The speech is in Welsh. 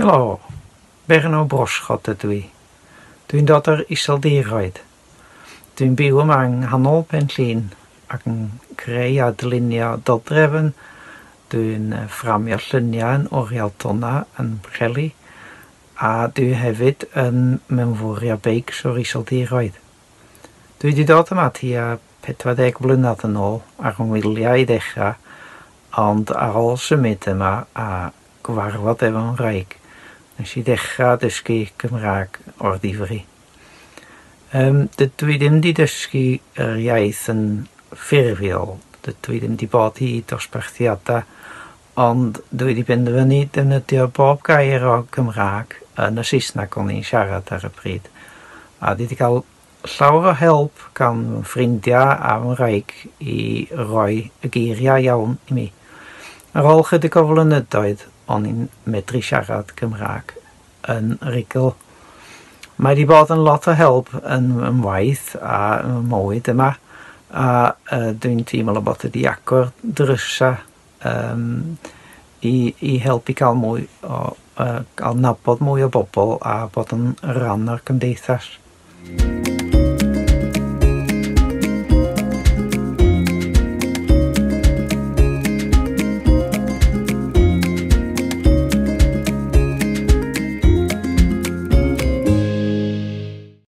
Helo, Berno Brosschot ydw i. Dwi'n dod o'r Iseldiroedd. Dwi'n byw yma yng nghanol Pen Llŷn ac yn creu a dylunio dodrefn. Dwi'n fframio lluniau yn Oriel Tona yn Pwllheli a dwi hefyd yn mewnforio beics o'r Iseldiroedd. Dwi wedi dod yma tua 40 blynedd yn ôl ar ngwyliau i ddechrau, ond ar ôl symud yma a gyfarfod efo'n wraig, nes i ddechrau dysgu Cymraeg o'r ddifri. Dydw i ddim wedi dysgu yr iaith yn ffurfiol, dydw i ddim wedi bod i dosbarthiadau, ond dwi wedi penderfynu defnyddio bob gair o Gymraeg yn y Saesneg o'n i'n siarad ar y pryd. A dwi wedi cael llawer o help gan fy ffrindiau a fy ngwraig i roi y geiriau iawn i mi. Ar ôl chydig o flynyddoedd, o'n i'n medru siarad Cymraeg yn rhugl. Mae wedi bod yn lot o help yn fy ngwaith a yn fy mywyd yma, a dwi'n teimlo bod wedi agor drysau i helpu cael mwy o gael nabod mwy o bobl a bod yn rhan o'r cymdeithas.